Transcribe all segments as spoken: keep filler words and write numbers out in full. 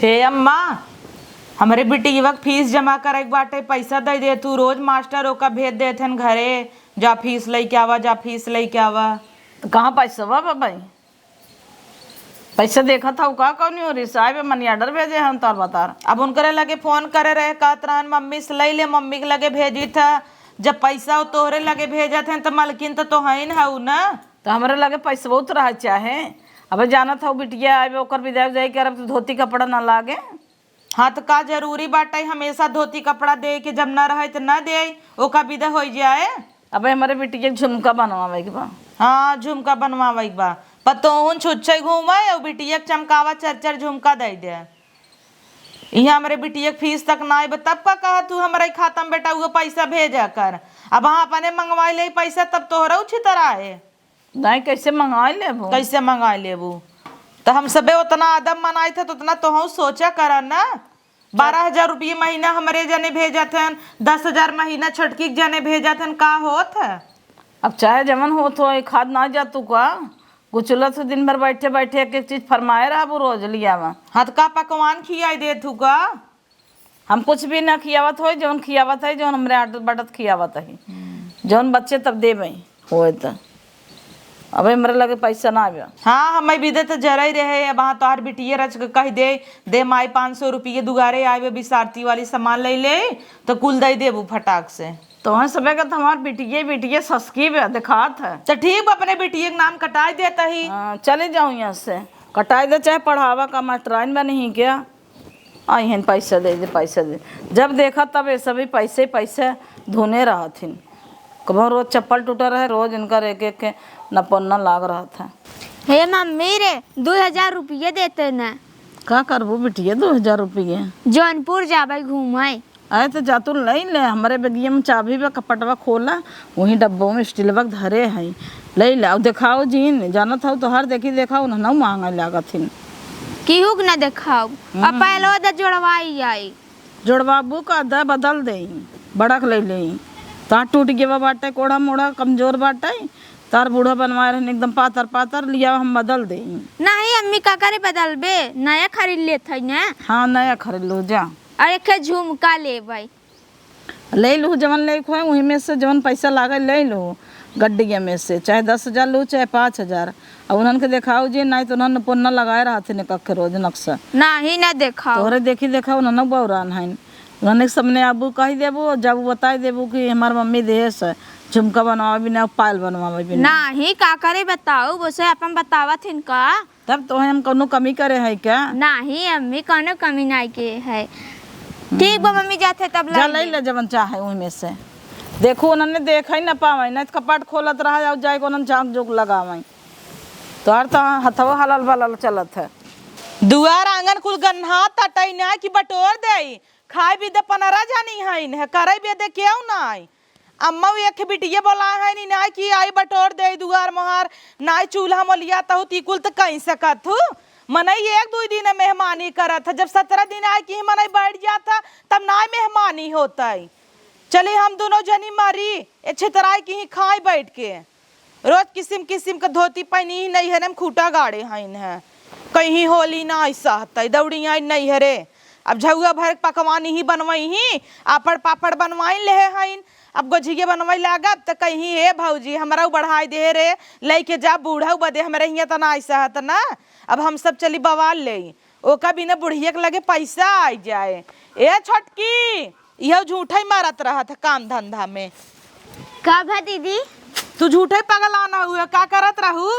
हे अम्मा, हमरे बिटियवा के फीस जमा करे के बाटे, पैसा दे दे तू। रोज मास्टर ओका भेज देत हन घरे, "जा फीस लेके आवा, जा फीस लेके आवा।" तो कहाँ पैसा बा भाई? पैसा देखत हऊ का, कौनी ओरी से आए बे, मनी ऑर्डर भेजे हन तोर बतार। अब उनकरे लगे फोन करे रहे, कहत रहन, "मम्मी से ले ले, मम्मी के लगे भेजी था।" जब पैसा वो तोहरे लगे भेजत हैं, तो मलकिन तो तोहइन हऊ ना। तो हमरे लगे पैसा बहुत रहे चाहे। अब जानत हऊ बिटिया आए बे, ओकर विदाई उदाई करब तो धोती कपड़ा ना लागे। हाँ, तो का जरूरी बाटे हमेशा धोती कपड़ा दे के, जब ना रहे तो ना दे, ओका विदा हो जाए। अबे हमरे बिटिया के झुमका बनवावे के बा। हाँ, झुमका बनवावे के बा। पतोहुन छुच्छे घूमे और बिटिया के चमकावा चर चर झुमका दे दे। इहाँ हमरे बिटिया के फीस तक ना आइबे, तब का कहा तू हमरे खाता में बेटा उहे पैसा भेजा कर। अब हाँ अपने मंगवाई ले पैसा, तब तोहरा उछितरा है। नहीं, कैसे मंगाई लेबू? कैसे मंगाई लेबू? तो हम सबे उतना अदब मनाई थे, तो उतना तोहू सोचा करा ना। बारह हजार रुपये महीना हमरे जने भेजत हन, दस हजार महीना छोटकी के जने भेजत हन, का होत है? अब चाहे जवन होत हो, एक हाथ ना जा तू का? गुचलत हो दिन भर बैठे बैठे एक एक चीज फरमाए रहबू रोज लियावा। हाँ, तो का पकवान खियाई देत हू का? हम कुछ भी ना खियावत होई, जौन खियावत है, जौन हमरे आदत बादत खियावत है, हम्म। जौन बच्चे तब देबे होए त। अबे हमरे लगे पैसा ना आवे। हाँ, हमें बिदे त जरई रहे, अब हाँ तोहार बिटिये रच के कह दे, "दे माई पाँच सौ रुपये दुआरे आवे, बिसारती वाली सामान ले ले," तो कुल दे देबू फटाक से। तोहन सबे का तो हमार बिटिये, बिटिये ससकी बे, देखात है। तो ठीक बा, अपने बिटिये के नाम कटाई देता ही। हाँ, चले जाऊँ यहाँ से, कटाई दे, चाहे पढ़ावा का मास्टराइन बनी ही क्या? आई हन, पैसा दे दे, पैसा दे। जब देखा तब ये सभी पैसे, पैसे धुने रहत हिन। कबहुँ रोज चप्पल टूटा रहे, रोज इनकर एक एक के नपन्ना लाग रहत है। हे मम्मी रे, दो हजार रुपये देते ना। का करबू बिटिया, दो हजार रुपये? जौनपुर जाबे घूमे। अरे तो जा तू लई ले, हमरे बेगिया में चाबी बा, कपटवा खोला, वहीं डब्बो में स्टीलवा के धरे हई, लई ले। और देखाओ जीन, जानत हऊ तोहार देखी देखा उन्हनऊ मांगे लागत हिन। केहू के ना देखाओ, अब हम्म। पहलो दे जोड़वाई आई। जोड़वाबू का दे, बदल देई, बड़क ले लेई। तार टूट गया बाटे, कोड़ा मोड़ा कमजोर बाटे, तार बूढ़ा बनवाए रहन एकदम पातर पातर, लिया हम बदल देई। नहीं अम्मी, का करे बदलबे, नया खरीद लेत हई ना। हाँ, नया खरीद लो जा। और एक झुमका लेबै। ले लू, जवन ले खोए, वही में से जवन पैसा लागे, ले लू, गड्डिया में से, चाहे दस हजार लू, चाहे पाँच हजार। और उन्हन के देखाओ जे, नहीं तो उन्हन पोन्ना लगाए रहत ने कख रोज नक्शा। नहीं, ना देखाओ। तोहरे देखी देखा, उन्हन बौरान हईन। उन्हन के सामने आबू कही देबू, जब बताई देबू कि हमार मम्मी देहे से झुमका बनवावे बिना, पायल बनवावे बिना। नहीं, का करे बताओ, वैसे अपन बतावत हिन का? तब तोहे हम कौनो कमी करे है क्या? नाही अम्मी, कौनो कमी नाही के है। ठीक बा मम्मी, जाथे तब जा लाई ले ले। ले जवन चाहे ओही में से। देखू उन्हने देखे न पावे, नहीं तो कपाट खोलत रहा जाओ, जाए को उन्हन झांक जोक लगावे। तोहर तो हथवा हलल बलल चलत है। दुआर आंगन कुल गन्हा तटई ना कि बटोर देई। खाए भी दे पनरा जानी हईन है, करे भी दे केहू नाई। अम्मा उ एक बिटिया बोला है नी नाई कि आई बटोर दे दुआर मोहार, नाई चूल्हा मोलिया तहु ती कुल त कहीं सकत हु। मनई एक दुई दिन मेहमानी करत है, जब सतरह दिन आए कि मनई बैठ जात है, तब नाई मेहमानी होतई। चली हम दुनो जनी मरी, ए छितराई कि ही खाई बैठ के। रोज किसिम किसिम क धोती पहिनी ही नैहरे में खूटा गाड़े हईन है। कहीं होली ना आई सहतई, दौड़ी आई नैहरे। अब झउआ भर क पकवान ही बनवई ही, आपड़ पापड़ बनवाई लेहे हईन। अब गोझिया बनवई लागब त कहीं, "हे भौजी, हमरा उ बढ़ाई दे रे, लइके जा बूढ़ऊ बदे, हमरे हियाँ त ना आई सहत ना। अब हम सब चली बवाल लेई।" ओका बिना बुढ़िया के लगे पैसा आई जाए। ए छोटकी, इहो झूठे मारत रहत है काम धंधा में। का भा दीदी? तू झूठे पगलान हुए, का करत रहू?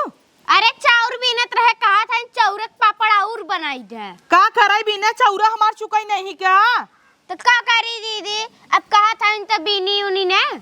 अरे चाउर बीनत रहे, कहा था इन चाउर के पापड़ और बनाई दे। का करे बीने, चाउर हमार चुकाई नहीं क्या? तो का करी दीदी, अब कहा था इन तो बीनी उनी ने।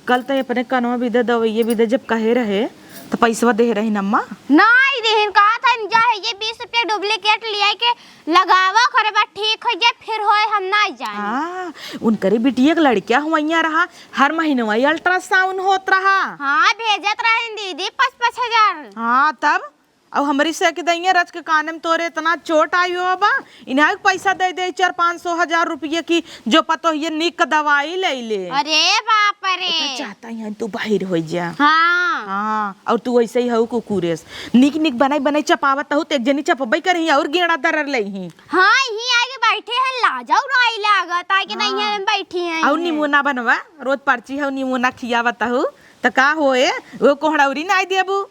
कल तो अपने कनवा भी दे, दवाइये भी दे, जब कहे रहे तो पैसवा दे रही नम्मा। नहीं देहिन, कहा था इन जा है ये बीस रुपया डुप्लीकेट लिया के लगावा करे बा, ठीक हो जाए, फिर होए हम ना जाए। हाँ, उनकरे बिटिया के लड़किया हुआइया रहा, हर महीनवा ही अल्ट्रासाउंड होत रहा। हाँ, भेजत रहे दीदी पाँच पाँच हजार। हाँ, तब अब हमरी से के दइया रच के काने में तोरे इतना चोट आयो बा, इन्हें पैसा दे दे चार पाँच सौ हजार रुपये की, जो पतोहिए निक दवाई ले ले। अरे बाप रे। ओकर चाहता ही तू बाहिर हो जा। हाँ। हाँ, और तू ऐसे ही हऊ कुकुरेस। निक निक बनाई बनाई चपावत हऊ, तो एक जनी चपबई करही और गेड़ा दरर लेही। हाँ, यहीं आगे बैठे हैं, लाजा उड़ाई लागत, आके हाँ। नहीं है, बैठी हैं और इन्हें। निमोना बनवा, रोज पर्ची हऊ, निमोना खियावत हऊ, त का होए, वो कोहड़ौरी नाई देबू।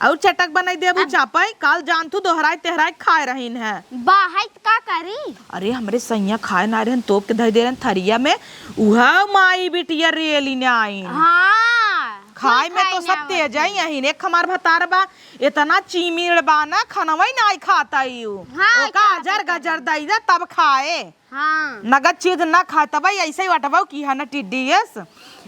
और चटक बनाई देबू अब चापई, काल जान तू दोहराई तेहराई खाए रहीन है। बाहर का करी? अरे हमरे सैया खाए ना रहन, तोप के धई दे रहन थरिया में, उहा माई बिटिया रेली ने आइन। हाँ, खाए में तो सब तेज आई अहिन। एक हमार भतार बा, इतना चीमिड़ बा ना, खनवई नाई खाता यू। हाँ, ओका अजर गजर दई दे तब खाए। हाँ। नगद चीज ना खाए, तब ऐसे ही वटबऊ की है ना टिड्डी यस।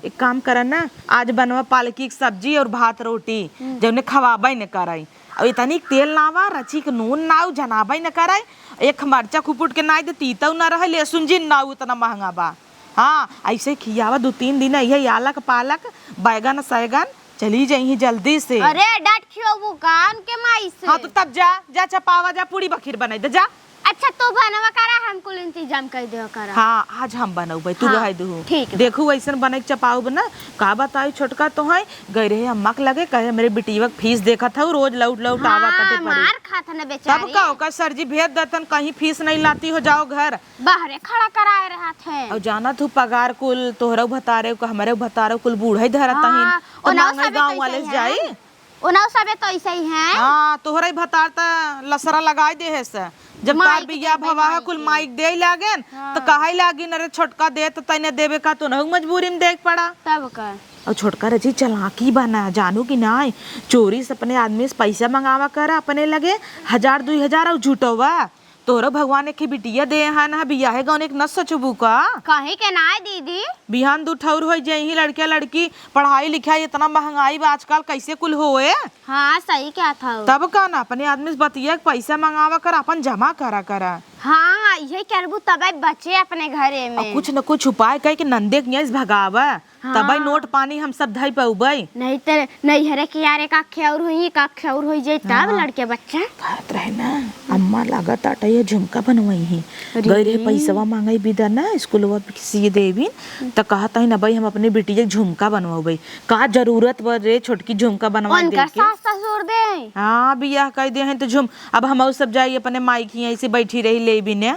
एक काम करा ना, आज बनवा पालकी की सब्जी और भात रोटी, हम्म। जौने खवाबे न कराई। और इतनी तेल नावा, रची के नून नाऊ, जनाबे न कराई। एक मरचा खुपुट के नाई दे, तीतऊ ना रहे, लहसुन जिन नाऊ, इतना महंगा बा। हाँ, ऐसे खियावा दो तीन दिन, यही आलक पालक, बैगन सैगन, चली जाइही जल्दी से। अरे, डट खियोबू का उनके माई से? हाँ, तो तब जा, जा चपावा, जा पूड़ी बखीर बनाई दे, जा। अच्छा, तू बनवा करा, हम कुल इंतजाम कर दियो करा। हाँ, आज हम बनउबे, तू हाँ, रह दहू। ठीक बा। देखू, ऐसन बने के चपाउब ना, का बताई छोटका तो है, गई रहे अम्मा के लगे, कहे, "मेरे बिटिया के फीस देखत हऊ, रोज लौट लौट हाँ, आवत हटे परी।" मार खात न बेचारी। तब का, ओकर सर जी भेज देतन, "कहीं फीस नहीं लाती हो, जाओ घर।" बाहरे खड़ा कराए रहत है। और जानत हूँ, पगार कुल तोहरउ भतारे का, हमरे भतारे कुल बूढ़े धरत हाँ, हईन, तो ओनहु मांगई सबे गाँव तो वाले ऐसे से ही जाई। हैं। ओनहु सबे तो ऐसे ही हैं। हाँ, तोहरे भतार त लसरा लगाई दे है से। जब माई तार के बियाह देबे भवा है, माई कुल के। माई के देई लागेन, हाँ। तो कहई लागिन, "अरे छोटका दे तो तैने देबे का, तो नहु मजबूरी में देख पड़ा।" तब का। और छोटका रची चालाकी बना, जानू कि नाई, चोरी से अपने आदमी से पैसा मंगावा करा अपने लगे, हजार दुई हजार और जुटवा। तोहरो भगवान एक ही बिटिया दे हन, बियाहे गौने के न सोचबू का? कहीं के नाय दीदी। बिहान दू ठौर होई जइही लड़किया लड़की, पढ़ाई लिखाई इतना महंगाई बा आजकल, कैसे कुल होए? हाँ, सही कहत हऊ। तब का ना, अपने आदमी से बतिया के पैसा मंगावा कर, अपन जमा करा करा। हाँ, इहे करबू तबे बचे अपने घरे में। और कुछ न कुछ उपाय कह के नंदे के यहाँ से भगावा। हाँ। तबे नोट पानी हम सब धई पउबे। नहीं त नैहरे के यार एक आखे और होई, एक आखे और होई जाई, तब हाँ। लड़के बच्चा। कहत रहे ना, अम्मा लागत आटा ये झुमका बनवाई ही। अरे। गई रहे पैसवा मांगई बिदा ना, स्कूलवा के सिए देवी, त कहत है ना, "भाई हम अपने बिटिया के झुमका बनवाबे।" का जरूरत बा रे छोटकी झुमका बनवा उनकर दे के? सास ससुर दे। हाँ, बियाह कई दे हैं तो झुम-, अब हम सब जाई अपने माई के यहाँ ऐसे बैठी रही ले बिने।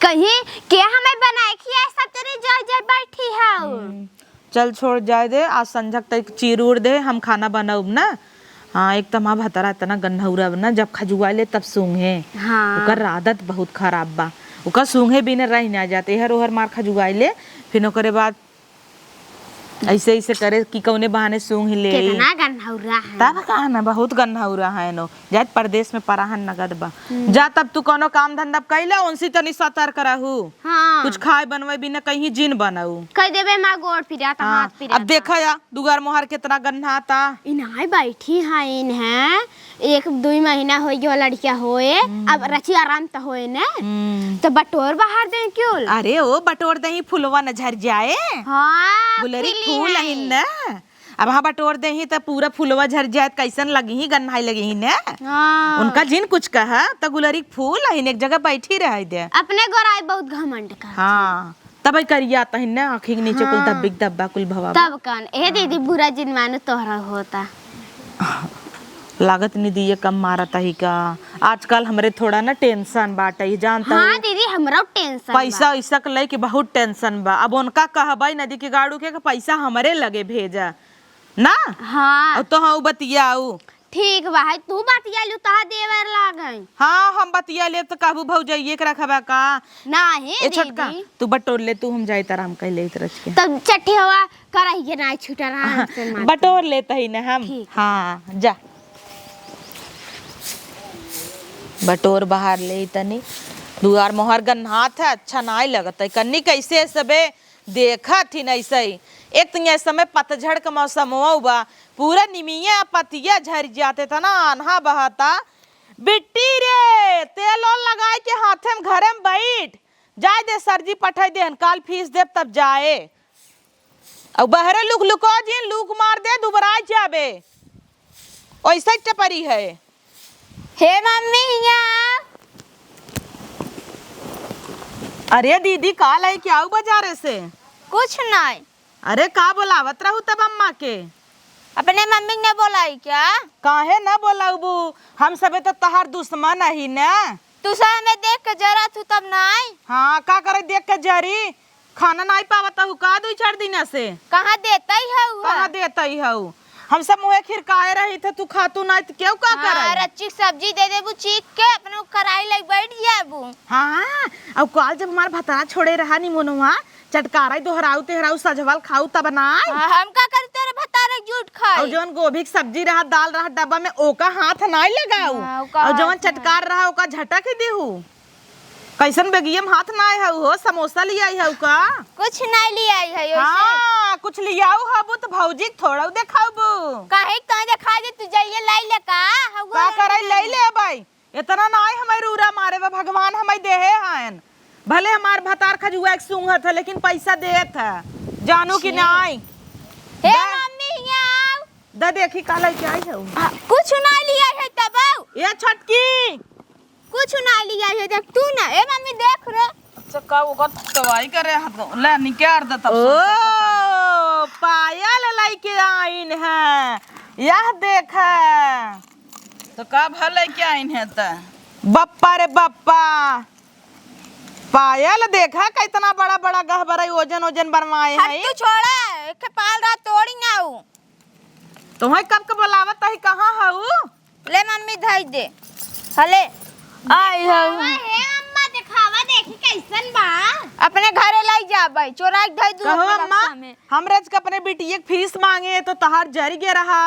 कहीं के हमें बनाए खियाए सब जने जय जय बैठी हऊ। हम्म, चल छोड़ जाए दे, आज संझक तक चीर उड़ दे, हम खाना बनाउब ना। हाँ, एक त हमार भतारा इतना गन्हौरा बा ना, जब खजुआ ले तब सूंघे। हाँ। ओकर आदत बहुत खराब बा, ओकर सूंघे बिना रह ना जाते, हर ओहर मार खजुआ ले, फिर ओकरे बाद ऐसे ऐसे करे कि कौने बहाने सूंघ ले। कितना गन्हौरा है। तब का ना, बहुत गन्हौरा है नो। जात परदेश में पराहन नगद बा। हम्म। जा तब तू कोनो काम धंधा कैले, उनसे तनी सतर्क रहू। हाँ। कुछ खाए बनवे बिना कहीं जिन बनाऊ। कह देबे माँ गोड़ पिराता, हाँ, हाथ पिराता। अब देखा या, दुआर मोहार कितना गन्हाता। इन्हाई बैठी है, इन्हें एक दुई महीना होइ गयो लड़किया होए, हम्म। अब रची आराम त होए ने। हम्म। त बटोर बहार दे क्यों? अरे ओ बटोर दही फुलवा न झर जाए। हाँ, गुलरी खिली फूल है। अहिन न। अब हाँ बटोर देही त पूरा फुलवा झर जाए, कैसन लगही, गन्हाई लगही ने। हाँ। उनका जिन कुछ कहा त गुलरी फूल अहिन, एक जगह बैठी रहे दे। अपने गोराई बहुत घमंड का। हाँ। तब करिया तहिन ने, आँखी के नीचे कुल हाँ। धब्बी के धब्बा कुल भवा बा। तब कन, ए दीदी, बुरा जिन मानो तोहरा होता। लागत निदिये कम मारत ही का। आजकल हमरे थोड़ा ना tension बाटे, जानत हाँ हऊ। दीदी, हमरो tension बा। पैसा वैसा के लेके बहुत tension बा। अब उनका कहबे नदी के गाड़ू के कि पैसा हमरे लगे भेजा ना। हाँ। अब तो हाँ बतियाऊ। ठीक बा, है तू बतिया लू, तहा देवर लागई। हाँ, हम बतिया लेब त कहबू भौजइये के रखबा का? नाही ए छोटका, दीदी। तू बटोर ले, तू हम जाइत आराम कर लेइत रच के। तब चट्टी हवा करही के नाही छूटा रहा हाँ, हमसे मार। बटोर लेत ही ना हम। ठीक। हाँ, जा। बटोर बहार ले तनी। दुआर मोहर गन्हात है, अच्छा नाही लगत है। कन्नी कैसे सबे देखत ही नहीं सही। एक तो ये समय पतझड़ का मौसम हुआ बा, पूरा निमिया पतिया झरि जात, इतना आन्हा बहता। बिट्टी रे, तेल ओल लगाए के हाथे में घरे में बैठ, जाए दे सर जी पठाई देहन, काल फीस देब तब जाए। और बहरे लुक लुको जिन, लूक मार दे, दुबराए जाबे। ओइसे टपरी है। हे मम्मी, हियाँ। अरे दीदी, का लइके आऊ बजारे से? कुछ नाई। अरे का बोलावत रहू तब अम्मा के? अपने मम्मी के न बोलाई क्या? काहे न बोलाउबू? हम सबे तो तहार दुश्मन अही न। तू सब हमें देख के जरत हू तब नाई। हाँ, का करे देख के जरी? खाना नाई पावत हू का दुई चार दिन से? कहाँ देतई हऊ? कहाँ देतई हऊ? हम सब मुँहे खिरकाए रही थे, तू खातू नाई त केहू का हाँ, करई? रच्ची के सब्जी दे देबू चीख के, अपने कराही लइके बैठ जाबू। हाँ, अउ काल जब हमार भतरा छोड़े रहा निमोनवा, चटकारा दोहराऊ तेहराऊ सजवल खाऊ तब नाई। हाँ, हम का करी तोरे भतारे के जूठ खाई? अउ जवन गोभी के सब्जी रहा, दाल रहा डब्बा में, ओका हाथ नाई लगाऊ। हाँ, ओका अउ जवन हाथ नाई। चटकार रहा, ओका झटक ही दिहू। कैसन बेगियम हाथ नाई हऊ हो, समोसा लियाई हऊ का? कुछ नाई लियाई है ओसे। हाँ, कुछ लियाऊ हबू त भौजी के थोड़ऊ देखाउबू। काहे के तोहे देखाई दे, तू जाइए लाई ले का? हऊ का वाला करे लाई ले? ले लेबै? इतना नाई हमार उरा मारे बा, भगवान हमार देहे हन। भले हमार भतार खजुआ के सूंघत है, लेकिन पैसा देत है, जानू कि छी। नाई? हे दे। मम्मी, हियाँ आऊ। द देखी का लइके आई हऊ। आ, कुछ नाई लियाई है तब आऊ। ए छोटकी। कुछ नाई लियाई है, देख तू ना। ए मम्मी देख रे। अच्छा, का ओकर दवाई करे हाथ को? ले, निकाल दे तब ओ, से। पायल लइके आइन है। यह देख। तो का भल लइके आइन है त? बप्पा रे बप्पा। पायल देखा, कितना बड़ा बड़ा गहबरई ओजन ओजन बनवाए हट, हैं। तू छोड़ा, एक ठे पाल रहा तोड़ी ना ऊ। तुम्हें कब के बोलावत ही, कहाँ हऊ? ले मम्मी धई दे। हले, आई हऊ। देखावा, हे अम्मा, देखावा, देखी कैसन बा। अपने घरे लाई जाबै, चोराई के धई दू कहो अपने अम्मा, बक्सा में। हमरे के अपने बिटिया के फीस मांगे तो तहार जरि गे रहा,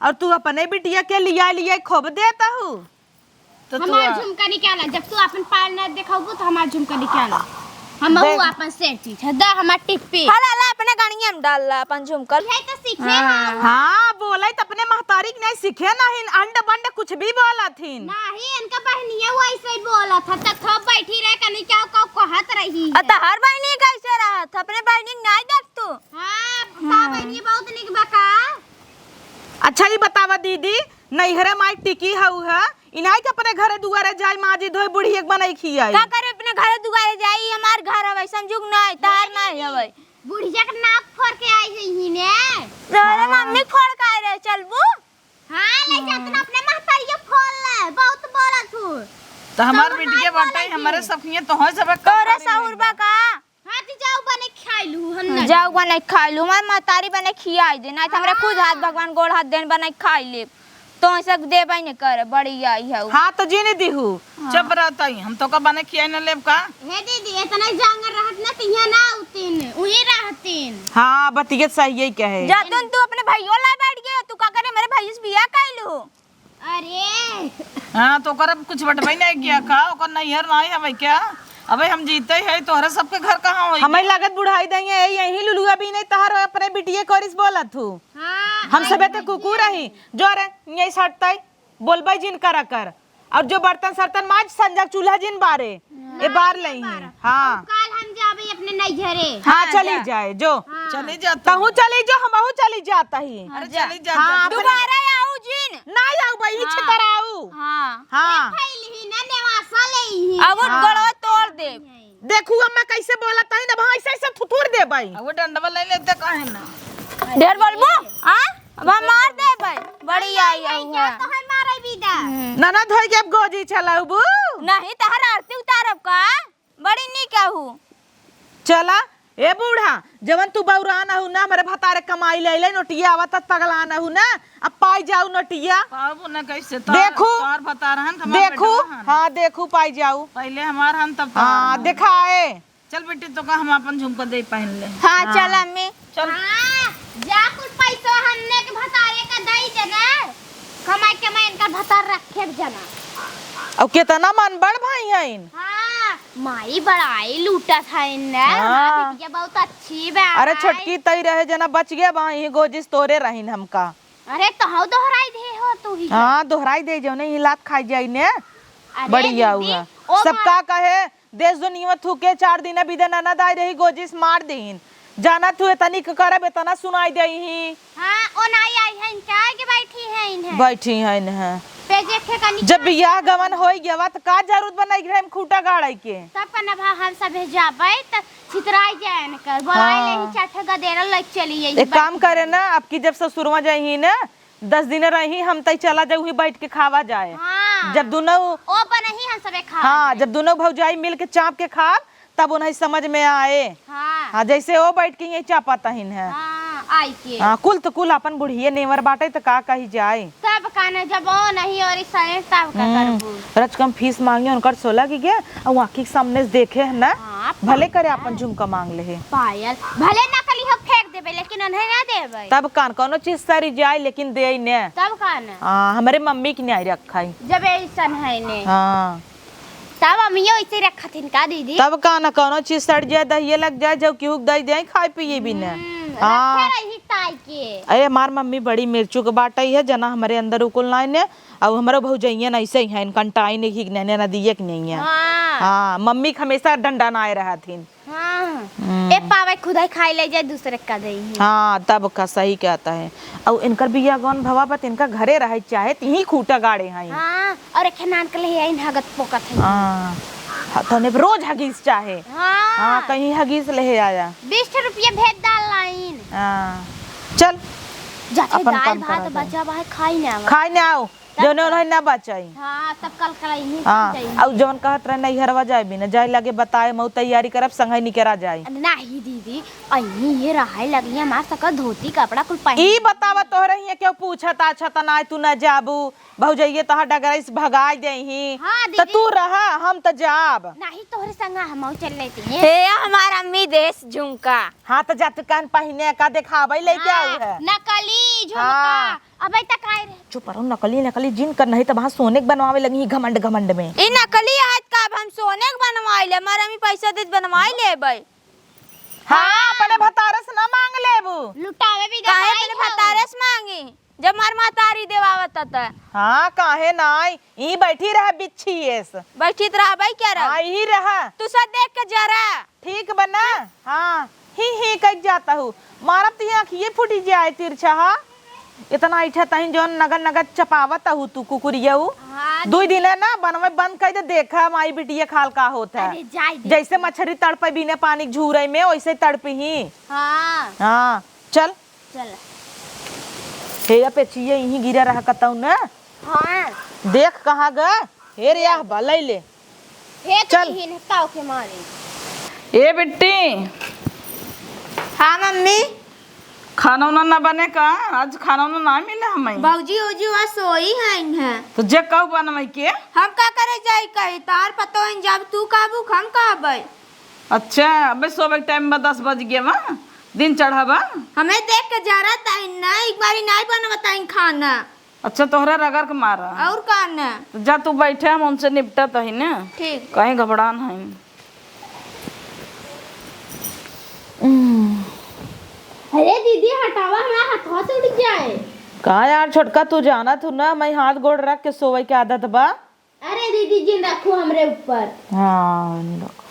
और तू अपने बिटिया के लिया लिया खूब देत हऊ। तो तू हमार आ- झुमका निकाला, जब तू अपन पायल ना देखाबू तो हमार झुमका निकाला। हम देख। आपन सेट चीज है, दा हमार टिप्पी। हला ला, अपने गणिया में डाल ला अपन झुमका। यही तो सीखे हाँ। हैं। हाँ, बोले तो अपने महतारी के नहीं सीखे नहीं, अंड बंड कुछ भी बोलत हिन। नहीं, इनका बहनिया वो ऐसे ही बोलत है, तो थप बैठी रहे, कनी क्या का कहत रही है। अ, तहार बहनी कैसे रहत? अपने बहनी के नहीं देख तू? हाँ, हाँ। बहनी बहुत निक बा का। अच्छा, ई बतावा दीदी, नैहरे माई टिकी हऊ ह, इनाई के अपने घरे दुआरे जाई, माजी धोई, बुढ़िया के बनाई खियाई। का करे अपने घरे दुआरे जाई, हमार घर हवे, संजुग नाई, तहार नाई हवे। बुढ़िया के नाक फोर के आई है ही ने। तोरे हाँ। मम्मी फोर के आई रहे, चलबू? हाँ, ले जा, हाँ। तू अपने महतारिया फोर ले, बहुत बोलत हूँ। तो हमार बिटिया बाटे, हमारे सखिए तो हो सबे कम तोरे करी सहूर बा का? हाँ, जी, जाऊ बने खाई लू, हम ना जाऊ जाई। बने खाई लू, हमार महतारी बने खियाई दे, नहीं तो हमरे खुद हाँ। हाथ भगवान गोड़ हाथ देन बने खाई ले। तो ऐसे देबे नहीं करे, बड़ी आई है उ। हाँ, तो जीने दिहू। हाँ। चुप रहता ही, हम तो का बने खियाई न लेब का? हे दीदी, इतना जांगर रहत ना, तिहिया ना उतीन, उही रहतीन। हाँ, बतियत सही यही कहे। जा तुम, तू अपने भइयो ला बैठ गए, तू का करे, मेरे भइया से बियाह कर लू। अरे। हाँ, तो ओकर अब कुछ बटबई नहीं किया का? ओकर नैहर नहीं हवे क्या? अबे हम जीते ही है, तोहरे सबके घर कहाँ होई? हमें लागत बुढ़ाई देंगे, यही लुलुआ भी नहीं तहर अपने बिटिये कोरिस बोलत हूँ। हाँ, हम सबे तो कुकुर रही, जो रे, यही सटतई, बोलबई जिन करा कर। और जो बर्तन सर्तन माज, संजक चूल्हा जिन बारे, ए बार लई हैं। हाँ। काल हम जाबे अपने नैहरे। हाँ, हाँ, चली जा। जाए, जो। हाँ। चली जा तू। तहूँ चली जो, हमहूँ चली जाता ही। अरे हाँ, जा। चली जा, हाँ, जा। अपने दोबारा आऊ जिन। ना आऊ भाई, हाँ। छितराऊ। हाँ। हाँ। खैली ही ना, नेवासा ले ही। अब उन हाँ। गोड़वा तोड़ दे। देखू अम्मा कैसे बोलत ही ना, भाई से ऐसे थुथुर देबई। अब वो डंडवा ले लेते काहे ना? ढेर बोलबू? हाँ? अब हम मार देबे। बड़ी आई आई है। तो है मारे विदा। हम्म। ननद होई के अब गोजी चलाउबू? नहीं, तहर आरती उतारब का? बड़ी नीक आहू। चला, ए बूढ़ा, जवन तू बौरान आहू ना, हमरे भतारे कमाई ले ले, नोटिया आवत त पगलान आहू ना, अब पाई जाऊ नोटिया। पाबू ना कैसे? तोहार, देखू, तोहार भतार हन, त हमार देखू, बेटवा हन। हाँ, देखू, पाई जाऊ। पहले हमार हन, तब तोहार हाँ, हन। देखाए। चल बेटी, तो का हम आपन झुमका दे पहन ले। हाँ, हाँ। चल अम्मी। चल। हाँ, जा कुल पैसा हमने के भतारे का दई देना। कमाई कमाई इनका भतार रखे जना। अब कितना मन बड़ भाई हइन। हाँ, माई बड़ाई लूटत हइन ना। हाँ। हमार बिटिया बहुत अच्छी बा। अरे छोटकी तई रहे जना बच गया बा, यही गोजिस तोरे रहीन हमका। अरे तहु दोहराई दे हो तू ही। हाँ, दोहराई दे जो नहीं लात खाई जाई ने। अरे बड़ी दीदी, आऊ है। ओ सब माई का कहे देश दुनिया थूके चार दिन बिदे ननद आई रही, गोजिस मार दीन। जाना तू एतनी क करब, एतना सुनाई देही। हाँ, ओ नाई आई है, इनके आगे बैठी है, इन्हें। बैठी है, इन्हें। पे देखे कनी जब बियाह गवन होई गवा, त का जरूरत बा नैहरे में खूंटा गाड़े के? तब का ना भा हम सब जाबै, त छितराई जाए न कर, बोलाए हाँ। ले ही चार ठे गदेरा लग चली है एक काम करे ना, अब की जब ससुरवा जाई ना, दस दिन रही, हम तई चला जाऊ ही बैठ के खावा जाए। हाँ। जब दोनों ओ पर नहीं हम सबे खा हाँ, जाए। जब दोनों भौजाई मिल के चाप के खाब, तब उन्हें समझ में आए। हाँ। हाँ, जैसे वो बैठ के ये चापा तहिन है। हाँ, आई के। हाँ, कुल तो कुल अपन बुढ़िए नेवर बाटे, त का कही जाए। तब का न, जब वो नहीं और इस साइड तब का हम्म, करबू? रचकम फीस मांगे उनकर सोलह की के, और आँखी के सामने से देखे है ना, हाँ, भले करे पायल। अपन झुमका मांग ले है। पायल, भले नकली हो फेंक देबे, लेकिन उन्हें ना देबे। तब का न, कौनो चीज सरी जाए, लेकिन दे ने। तब का न? हाँ, हमरे मम्मी के न्याय रखा है। जब ऐसन है ने। हाँ। तब अम्मियो ऐसे रखत हिन का दीदी? तब का न, कौनो चीज सड़ जाए, दहिए लग जाए, जब केहू के दे दे, खाए पिए भी न। हम्म, हाँ। रखे रही ताई के। अरे, हमार मम्मी बड़ी मिर्चू के बाटई है, जना हमरे अंदर उकुल नाई ने, और हमरो भौजइया न ऐसे ही हैं, इनकन टाई नहीं घीक नहने न दिए के नहीं है। हाँ। हाँ, मम्मी के हमेशा डंडा नाए रहत हिन। हाँ। हम्म। एक पावे खुदाई खाई ले जाए, दूसरे का दे ही। हाँ, तब का सही कहता है। और इनकर बिया गौन भवा बा, त इनका घरे रहे चाहे, तिही खूंटा गाड़े हैं। हाँ। और एक नान के लिए इन हगत पोकत है। हाँ। हाँ, तने रोज हगीस चाहे। हाँ। हाँ, कहीं हगीस ले आया। बीस रुपये भेज डाल लाइन। हाँ। चल। जाते अपन दाल काम भात करा जाए। बचा बा है, खाई ना आवा। खाई ना आओ। तब जौने का? उन्हें ना बचाई। हाँ, तब कल कल यहीं हाँ, चल जाई। और जौन कहत रहे नैहरवा जाए भी ना, जाए लगे बताए, मऊ तैयारी करब, संगे निकरा जाए। नहीं दीदी, अहीं ये रहाई लगी, हमार सकर धोती कपड़ा कुल पहन। ई बतावा तोहरे हियां केहू पूछत आछत ना, तू ना जाबू, भौजइये तोहार डगरा से भगाई देही। हाँ, त दीदी। तू रहा, हम त जाब। नहीं, तोहरे संग हम चल लेती हैं। हे, हमार अम्मी देस झुमका। हाँ, त जा तू कान पहिने का देखावे लेके हाँ, आऊ है। नकली झुमका। हाँ। अबे तक आए रहे। चुप रहो, नकली, नकली जिन कर, नहीं त वहाँ सोने के बनवावे लगी घमंड, घमंड में। ई नकली आज का, अब हम सोने के बनवाई ले, हमार अम्मी पैसा देत बनवाई लेबै। हाँ, हाँ। अपने भतारे से ना मांग लेबू। लुटावे भी काहे दवाई अपने हवे। भतारे से मांगी, जब मार महतारी देवावत त। हाँ, काहे नाई? ई बैठी रह बिच्छी एस। बैठी त रहबै क्या रह? हाँ, ई रह। तू सब देख के जरा। ठीक बा ना? हाँ, ही, ही कह जाता हूँ। मारब त यहाँ आँखिए फूटी जाए तिरछा, हाँ? इतना ऐठा तहिन जौन नगर नगर चपावत हूँ तू कुकुरिया ऊ। हाँ, दुई दीदी। दिन है ना, बनवे बंद कर दे, देखा माई बिटिया खाल का होत है। अरे, जाए दे। जैसे मछरी तड़पे बिना पानी के झूरे में, वैसे तड़पी ही। हाँ। हाँ, चल। चल। हे या पेचिया यहीं गिरा रहा कतौ न। हाँ। देख कहाँ ग। हे रे, आह बा, लई ले। हे तो चल। यहीं हटाओ के मारे। ए बिट्टी। हाँ मम्मी। खाना उना ना बने का? आज खाना उना ना मिला हमें। भौजी, ओजी वहाँ सोई हैं इन्हें। तो जे कहू बनवे के। हम का करे जाई कही? तार पतो हैं जब तू कहबू, हम कहबै। अच्छा, अबे सोवे के टाइम बा, दस बज गया बा, दिन चढ़ा बा। हमें देख के जरा ताइन ना, एक बारी नाई बनवताइन खाना। अच्छा, तोहरा रगड़ के मारा। और का ना? तो जा तू बैठे, हम उनसे निपटत हई ना। ठीक। कहीं घबरान हई। अरे दीदी, हटावा, हमारा हथवा से उठ जाए। का यार छोटका, तू जानत हूँ ना, मैं हाथ गोड़ रख के सोवे के आदत बा। अरे दीदी, जिन रखो हमरे ऊपर। हाँ, रखो।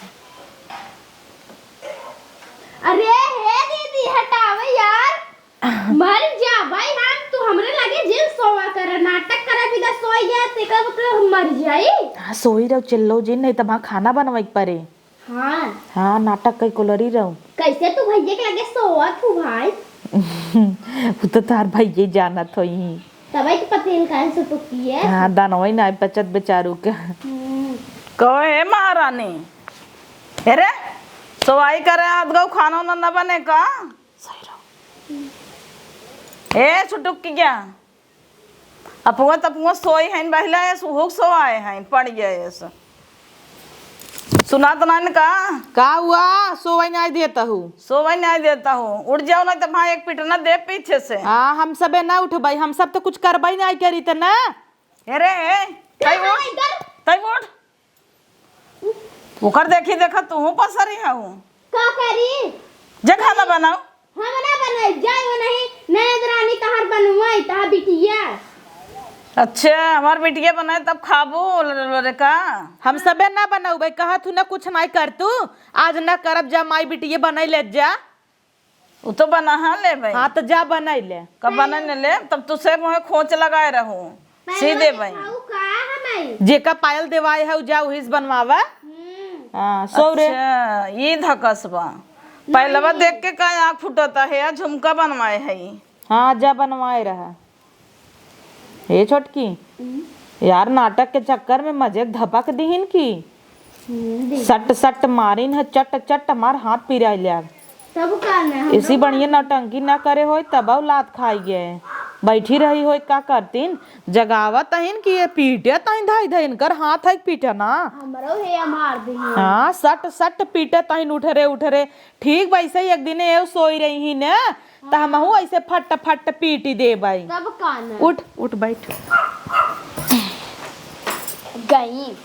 अरे हे दीदी, हटावे यार। मर जा भाई, हम तू हमरे लगे जिन सोवा कर, नाटक करे बिना सोई गया, तेकर मतलब हम मर जाई। हाँ, सोई रहो, चिल्लो जिन, नहीं तो वहाँ खाना बनवाई के पड़े। हाँ। हाँ, नाटक कई कुलरी रहू। कैसे तू भैया के लगे सोवत हूँ भाई? वो तो तार भैया जानत होई। तबे तो पतेल काहे से तो किए। हाँ, दानवई ना पचत बेचारू के। हम्म। कहो, "हे महारानी, अरे, सोवाई करे हाथ गौ खाना उना न बने का?" ए, छुटुक की क्या? अपुआ तपुआ सोई हैं, बहिला है, सुहुक सोआए हैं, पड़ गए ऐसे। सुनात नान का? का हुआ? सोवै नाई देता हूँ। सोवै नाई देता हूँ। उठ जाओ ना, तो भाई एक पिटना दे पीछे से। हाँ, हम सबे ना उठबै, हम सब तो कुछ करबै नाई करी त ना। अरे, ए, तै उठ, तै उठ। ओकर देखी देखा तू पसरी हऊ। का करी? जे खाना बनाओ। हम ना बनाई, जाए वो नहीं, ननद रानी तहार बनवाई, तहार बिटिया। अच्छा, हमार बिटिया बनाए तब खाबू, ल-, ल-, रे का? हम सबे ना बनौबे, कहत हूँ ना कुछ नाई कर तू, आज ना करब, जा माई बिटिया बनाई ले जा। उ तो बना लेबे। हाँ, तो जा बनाई ले। कब बनाई ले, तब तू से मुँहे खोच लगाए रहू। सी देबइ। खाऊ का हमें? जेका पायल देवाए है, उ जा उहिस बनवावा। हम्म। हाँ, सो रे। अच्छा, ई धकस बा। नहीं। पहलवा देख के का आँख फूटता है, या झुमका बनवाए है। हाँ, जा बनवाए रहा। हे छोटकी, हम्म। यार, नाटक के चक्कर में मजे धपक दिहिन की। हम्म, देख। सट सट मारिन है, चट चट हमार हाथ पिराइ ल्याग। तब का ना, हम इसी लोग बढ़िया नौटंकी ना करे होई, तब लात खाई गए। बैठी रही होई, का करतीन? जगावत अहिन कि ये पीटे तहिन धाई धाई, इनकर हाथ है पीटे ना। हमरो हे मार दिहिन। हाँ, सट सट पीटे तहिन, उठ रे, उठ रे। ठीक वैसे ही एक दिन ये सोई रही ही ने, त हमहू ऐसे फट फट पीटी देबइ। तब का न? उठ, उठ, बैठ। गई।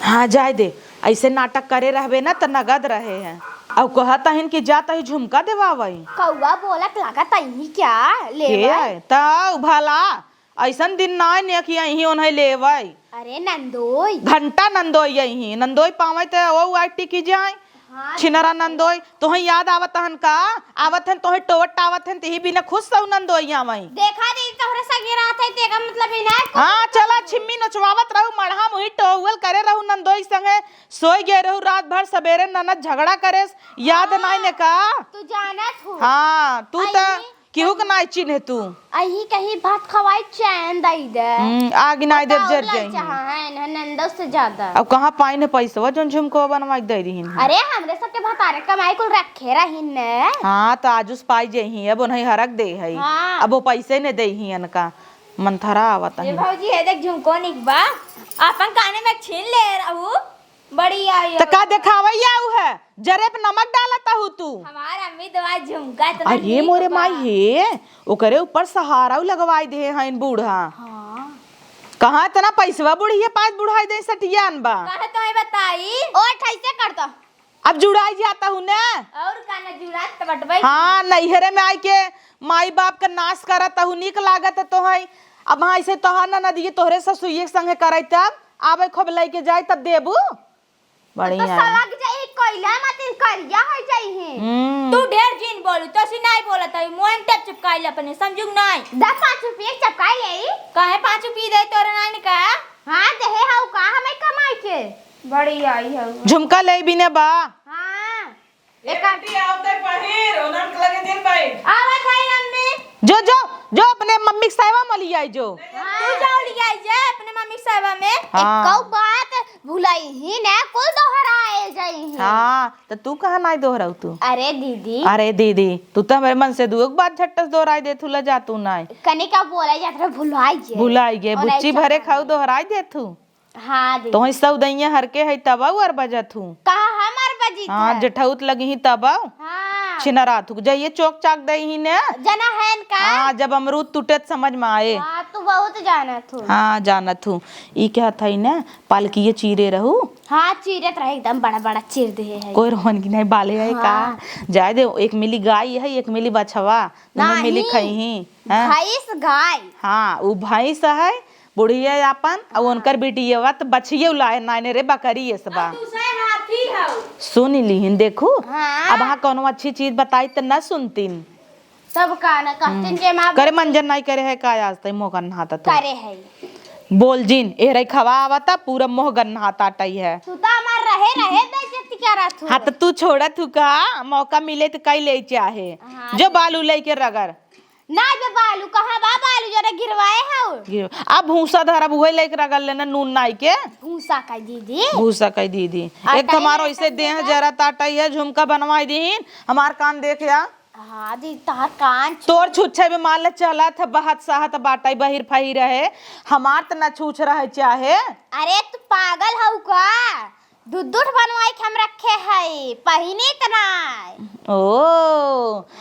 हाँ, जाए दे। ऐसे नाटक करे रहबे ना, त नगद रहे हैं। अब कहत हइन कि जा तही झुमका देवावइ। कौआ बोलत लागत अही क्या? के लेवइ? है? त भला ऐसन दिन ना आए ने कि अही ओन्हइ लेवइ। अरे नंदोई। घंटा नंदोई अही। नंदोई पावइ त वो आइ टिकी जाए। हाँ, छिनरा नंदोई, तोहे याद आवत हन का? आवत हन तोहे टोवत टावत हन, तिही बिना खुश सहु नंदोई आवई। देखा दीदी, तोहरे संगे रहत है, तेका मतलब ही ना है। हाँ, चला छिम्मी नोचवावत रहू, मड़हा मुही टोहुअल करे रहू नंदोई संगे, सोई गए रहू रात भर, सबेरे ननद झगड़ा करेस, याद हाँ, नाई ने का? तू जानत हो। हाँ, तू त अइही केहू के नाई चिन्हे तू। अही कहीं भात खवाई चैन दई दे। हम्म, आग नाई देब, बताओ जर ललचा जाई। हाँ, है ना, नंदो से ज्यादा। अब कहाँ पाइन है पैसवा जौन झुमको बनवाई दे रही है? अरे, हमरे सबके भतारे कमाई कुल रखे रही ने। हाँ, तो आजुस पाई जे ही, अब उन्हें हरक दे है। हाँ। अब वो पैसे ने दे ही इनका। मंथरा आवत ए है। भौजी, हे देख झुमको निक बा। अपन काने में छीन ले रहू। बड़ी आई त का हो। देखावैया उ है? जरे पे नमक डालत हू तू। हमार अम्मी तो आज झुमका इतना अरे नीक मोरे बा। माई हे, ओकरे ऊपर सहारा लगवाई दे हैं बूढ़ा। हाँ। कहाँ इतना पैसवा बुढ़िया पास बुढ़ाई दे सटियान बा। कहे तो है बताई। ओ, ठैसे कर दो। अब जुड़ाई जाता हूँ ना। और का ना जुड़ात त बटबै। हाँ, नैहरे में आई के माई बाप का नाश करत हूँ, नीक लागत तो है। अब हाँ, ऐसे तोहार ना नदिये तोहरे ससुइये के संगे करे तब आवे खूब लेके जाए तब देबू। तो बढ़िया है। सड़क जाई, कोयला मतिन करिया हो जाई है। हम्म। तू ढेर जिन बोलू, तो सी नाई बोलत है, मोहन टेप चिपकाई ले अपने, समझू नाई। दा पाँच रुपये चपकाई ले। काहे पाँच रुपये दे तोरे नाई ने का? हाँ, देहे हऊ का हमें कमाई के? बड़ी आई हऊ। झुमका ले बिने बा। हाँ। एक आंटी आवते पहिर, ओनन के लगे दिन बैठ। आवत है अम्मी। जो, जो, जो अपने मम्मी के सेवा में लियाई जो। तू जाओ लियाई जे अपने मम्मी के सेवा में। हाँ। एक बात भुलाई ही ने, कुल दोहराए जाई ही। हाँ, तो तू कहाँ नाई दोहराऊ तू? अरे दीदी। अरे दीदी, तू तो हमरे मन से दुगो बात झट्ट से दोहराई देथू, ला जा तू नाई। कनिका बोला जात रहे, भुलाई जे। भुलाई गे, और बुच्ची ऐसा भरे खाऊ दोहराई देथू। हाँ दीदी। तोहई सौदइया हरके है तब अउ अरबजत हूँ। कहा हम अरबजित हाँ, है? जेठौत लगी ही तब अउ। हाँ। छिनरात हूँ। जइये चोक चाक दई ही ने। जना है इनका? हाँ, जब अमरूद टूटे त समझ में आए। हाँ, तू बहुत जानत हूँ। हाँ, जानत हूँ। ई कहत हई ने, पालकिये चीरे रहू। हाँ, चीरत रहे एकदम बड़ा बड़ा चीर दे है। कोई रोहन की नहीं बाले है का? हाँ। जाए दे, एक मिली गाय है, एक मिली बछवा। दोनों मिली नहीं। खइहीं, हाँ। भैंस गाय। हाँ, उ भैंस है, बुढ़िया आपन, अउ हाँ। उनकर बिटियवा त बछिये लाए नाने रे, बकरी एस बा। अब दूसरे हाथी हौ। सुन लिहिन, देखू, हाँ। अब हाँ कौनो अच्छी चीज बताई त न सुनतीन। तब का न कहतीन हम्म। के माँ करे मंजन नाई करे है का आज तई मोह गन्हाता तू? करे है। बोल जिन, एहरे खवा आवता, पूरा मोह गन्हाता टई है। तू तो हमार रहे, रहे बेइज्जती करत हूँ। हाँ, त तू छोड़त हूँ का? मौका मिले त कई ले चाहे। हाँ, जो ठीक। बालू लेके रगड़। ना बे बालू, कहाँ बा बालू? जरा गिरवाए हौ। गिर-, अब भूसा धरब, उहे लेके रगड़ लेना नून नाई के। भूसा का दीदी? भूसा का दीदी। आटा एक तो हमारो ही इसे देह जरा ताटा ही है, झुमका बनवाई दीन, हमार कान देख या। हाँ दीदी, तोहर कान छू- तोर छुच्छे में मान ले चलत है, बहत सहत बाटई, बहिर फहिर है, हमार त न छूछ रहे चाहे। अरे तू पागल हऊ का? दू दू ठो बनवाई के हम रखे हई, पहिनी त नाय। ओ,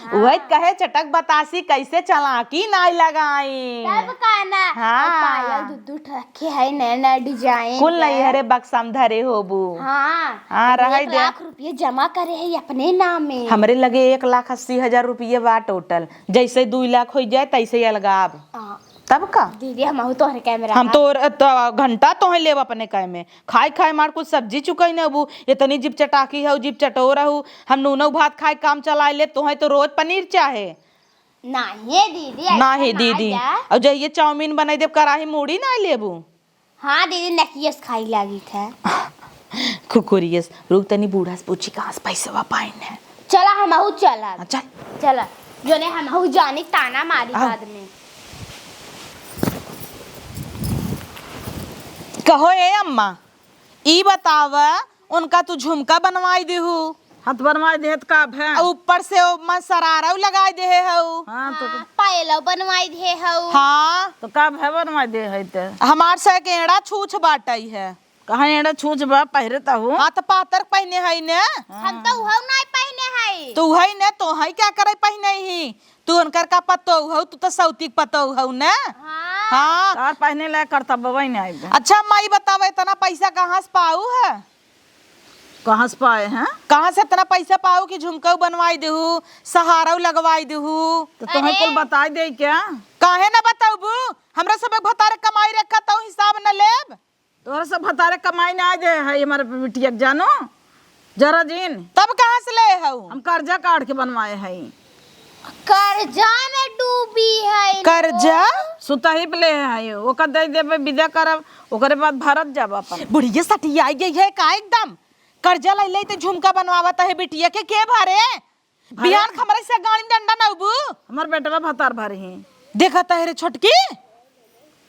हाँ। उहे कहे चटक बतासी कैसे चलाकी नाय लगाई। तब का ना? हाँ। पायल दू दू ठो रखे हई, नया नया design कुल के। नैहरे बक्सा में धरे होबू। हाँ। हाँ, रहे एक दे। लाख रुपये जमा करे हई अपने नाम में। हमरे लगे एक लाख अस्सी हजार रुपये बा total। जैसे दुई लाख होइ जाए तैसे अलगाब। हाँ। तब का? दीदी, हमहू तोहरे कैमरा हम बा। तोर, त-, घंटा तोहे लेब अपने कै में। खाए खाए मार कुछ सब्जी चुकाई न अबू। इतनी जीभ चटाकी हऊ, जीभ चटोर हऊ। हम नूनऊ भात खाए काम चलाए ले, तोहे तो रोज पनीर चाहे। नाही दीदी, ऐसा नाही ना दीदी। जा। और जहिये चाउमीन बनाई देब, कराही मूड़ी ना लेबू। हाँ दीदी, नकियस खाई लागी थे। कुकुरियस, रुक तनी बूढ़ा से पूछी कहाँ से पैसवा पाइन है। चला हमहू चला। हाँ, चल। चला, जोने हमहू जानी ताना मारी आओ। बाद में। कहो ए अम्मा, ई बताव, उनका तू झुमका बनवाई दिहू। हाँ, तो बनवाई देहे त का भे? आ ऊपर से ओमा सरारा लगाई देहे हऊ। हाँ, तो हाँ, पायलो बनवाई देहे हऊ। हाँ। तो का भे बनवाई देहे है ते? हमार से के एड़ा छूछ बाटई है। कहाँ एड़ा छूछ बा, पहिरे त हूँ। हाँ, तो पातर पहिने है ने। हम तो उहऊ नाई पहिने है। तो उहई ने, तो हई क्या करे पहिने ही? तू उनकर का पतोह हऊ, तू तो सौती के पतोह हऊ ना। हाँ। हाँ। तार पहिने लायक करतबवै नाई बे। अच्छा माई बतावा, इतना पैसा कहाँ से पाऊ है? कहाँ से पाए हैं? कहाँ से इतना पैसा पाऊ कि झुमकऊ बनवाई देहू, सहारऊ लगवाई देहू? तो तुम्हें अरे। कुल बताई दे क्या? काहे ना बताऊबू? हमरा सब भतारे कमाई रखा तो हिसाब न लेब। तोहरा सब भतारे कमाई ना दे है हमारे बिटिया के जानो, जरा जिन। तब कहाँ से ले हऊ? हम कर्जा काढ़ के बनवाए हई। कर्जा में डूबी है। कर्जा? सुतही पे ले है, ओकर दे देबे, विदा करब, ओकरे बाद भरत जाब अपन। बुढ़िया सठियाई गई है का एकदम? कर्जा ले ले तो झुमका बनवावत है बिटिया के, के भरे? भरे? बिहान खमरे से गाड़ी में डंडा नौबू। हमार बेटवा भतार भरे ही। देखा तहरे छोटकी।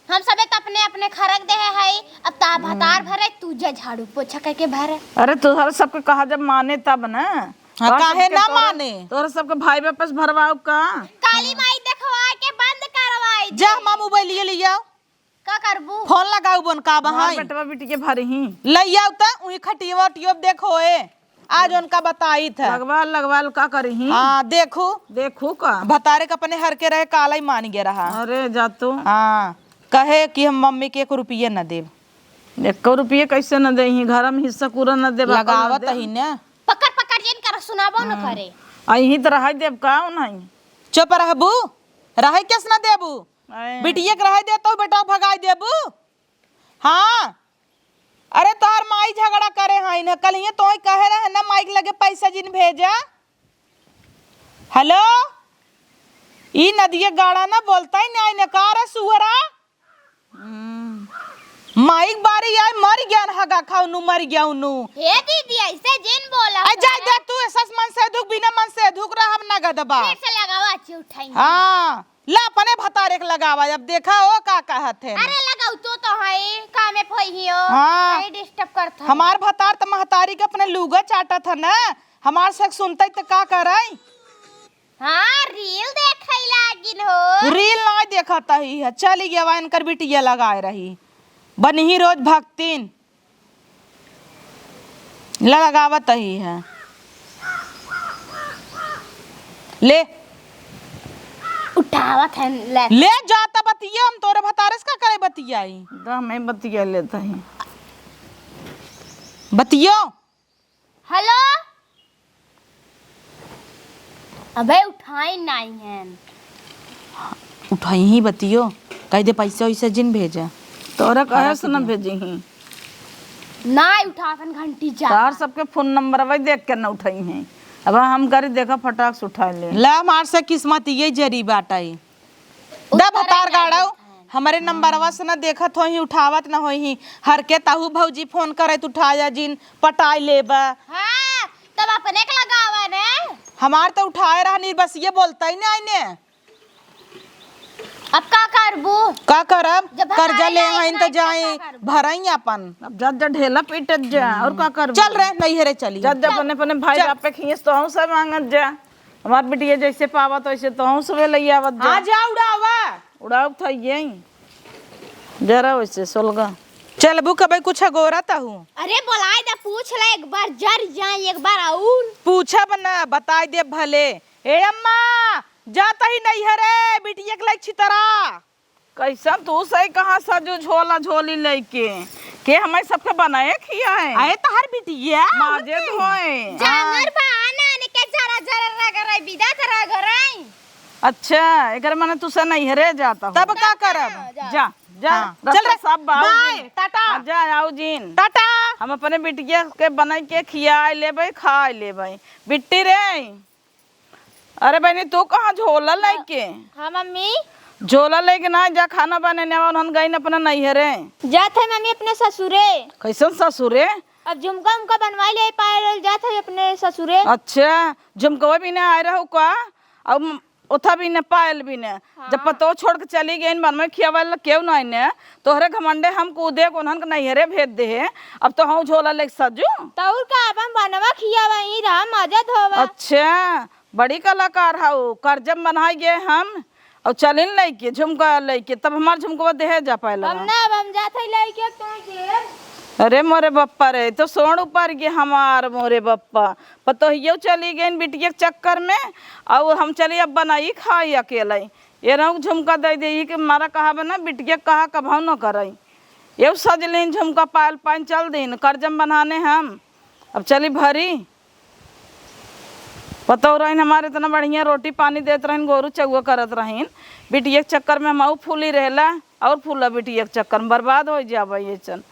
हम सबे त अपने अपने खरक देहे हई, अब ता भतार भरे, तू जे झाड़ू पोछा करके भरे। अरे तोहर सबके कहा जब माने तब न। हाँ, तोहर काहे सबके ना तोहर, माने? तोहर सबके भाई बाप से भरवाओ का? काली माई देखवाए के बंद करवाई दे। जा हमार मोबाइल ये ले आओ। का करबू? फोन लगाऊ बन का हमार बहाई? बेटवा बिटिया भरे ही। ले आओ त उही खटियवा उटियवा देखो ए। आज उनका बताई था। लगवाल, लगवाल का करी ही? हाँ, देखू। देखू का? भतारे के अपने हर के रहे, काला ही मान गया रहा। अरे, जा तू। हाँ, कहे कि हम मम्मी के एक रुपये न देब। एको रुपये कैसे न दे ही? घर में हिस्सा पूरा न देबा, लगावत कल न देब। ही न। पकड़, पकड़, जिन कर सुनाबो न करे। अहीं त रहाई देब का नहीं? चुप रहबू? रहे कैसे न देबू? आए। बिटिया के रहे दे तो बेटा भगाई देबू? हाँ। अरे तोहर माई झगड़ा करे हैं न, कलिये तोही कहे रहे न माई के लगे पैसा जिन भेजा। हेलो, ई नदिया गाड़ा न बोलता ही नहीं न, का रे सुअरा? हम्म। माई के बारी आए, मर गया न हगा खाउनु, मर गया उनु। हे दीदी, ऐसे जिन बोला ऐ जाए करा। दे तू, ऐसा मन से दुख, बिना मन से दुख रह, हम नगद बा। फिर से लगावा, अच्छी उठाई। हाँ। ला अपने भतारे के लगावा, अब देखा ओ का कहत है। अरे लगाऊ तो, तो है, कामे पे ही हो। हाँ। कहीं डिस्टर्ब करत है। हमार भतार त महतारी के अपने लुगा चाटत है ना, हमार से सुनतई त का करई? हाँ, रील देखई लागिन हो। रील नाई देखत ही है, चली गवा इनकर बिटिया लगाए रही, बनही रोज भक्तिन। ल-, लगावत ही है। ले। उठावत है, ले। ले जा त बतिया, हम तोरे भतारे से का करे बतियाई? द, मैं बतिया लेत ही। बतियो। हेलो। अबे उठाई नाई हैं। उठाई ही बतियो, कह दे पैसा वैसा जिन भेजा। तोरा कहे से न भेजी ही। नाई उठातन घंटी जा। तार सबके फोन नंबर वही देख के न उठाई हैं। अब हम करी देखा फटाक से उठा ले। ला हमार से किस्मत ये जरी बाटाई। द भतार गाड़ो, हमरे नंबरवा से न देखत होही, उठावत न होही। हर के ताहू भौजी फोन करे त उठाया जिन, पटाई लेबा। हाँ, तब अपने के लगावा ने। हमार त उठाए रहा, निर्बसिये बोलता ही नहीं ने। अब का करबू? का करब? जब कर्जा भतारे ले लायक हईन त नाई, त जाए, का करबू? भरई अपन। अब जब जब ढेला पीटत जा, और का करबू? चल रे, नैहरे चली। जब जब चल। अपने, अपने भाई चल। बाप पे खींच, तो हम सब मांगत जा। हमार बिटिया जैसे पावत, वैसे तोहूँ सबे लइ आवत जा। आ जा उड़ावा। उड़ाव था यही। जरा वैसे सोलगा। चलबू कबे कुछ अगोरा तहू। अरे बोलाए दा, पूछ ले एक बार, जर जाए एक बार और। पूछब न, बताई देब भले। ए अम्मा, जात ही नैहरे, बिटिया के लइके छितरा। कैसन तू सही कहाँ सजू झोला झोली लइके, के हमें सबके बनाए खियाए? अरे तहर बिटिया, माजे उनके। धोए। जांगर बा, नानी के जरा जरा रगड़ाई, बिदा त रगड़ाई। अच्छा, एकर माने तू से नैहरे जाता हो। तब का करब? जा, जा, हाँ। रस्ता चल रे, साफ बा, आऊ bye, जिन। टाटा। हाँ, जा, आऊ जिन। टाटा। हम अपने बिटिया के बनाई के खियाए लेबै, खाए लेबै। बिट्टी रे, अरे बहिनी, तू कहाँ झोला लेके? हाँ मम्मी। झोला लेके ना जा, खाना बने ने, उन्हन गइन अपना नैहरे। जात है मम्मी अपने ससुरे। कैसन ससुरे? अब झुमका उमका बनवाई ले, पायल जात है अपने ससुरे। अच्छा, झुमकवा बिने आए रहू का? अब ओथा बिने, पायल बिने। हाँ। जब पतोह छोड़ के चली गइन, बनवे खियावे ला केहू नाहीं ने, तोहरे घमंडे हम कूदे को उन्हन के नैहरे भेज दे है। अब तो हम झोला लेके सजू। तौर का, अपन बनवा खियावा, ई रहा मजा धोवा। अच्छा, बड़ी कलाकार हऊ, कर्जम बनाई गए हम, और चलिन लइके, झुमका लइके, तब हमार झुमकवा देहे जा पाए हम लगा। ना, अब हम जात है लइके, तो ये अरे मोरे बप्पा रे, तो सोन ऊपर के हमार मोरे बप्पा, पतोहियो चली गइन बिटिया के चक्कर में, और हम चली अब बनाई खाई अकेले। ये रहू झुमका दे दे, यही के मारा कहा बना, बिटिया कहा कभाऊ न करई। ये सजलिन झुमका पायल पाइन चल दिन, कर्जम बनाने हम, अब चली भरी। पतोह रहिन हमारे इतना बढ़िया रोटी पानी देत रहिन, गोरू चउआ करत रहिन। बिटिया के चक्कर में हम अउ फूली रहेला, और फूला बिटिया के चक्कर में बर्बाद हो जाबे ये चन।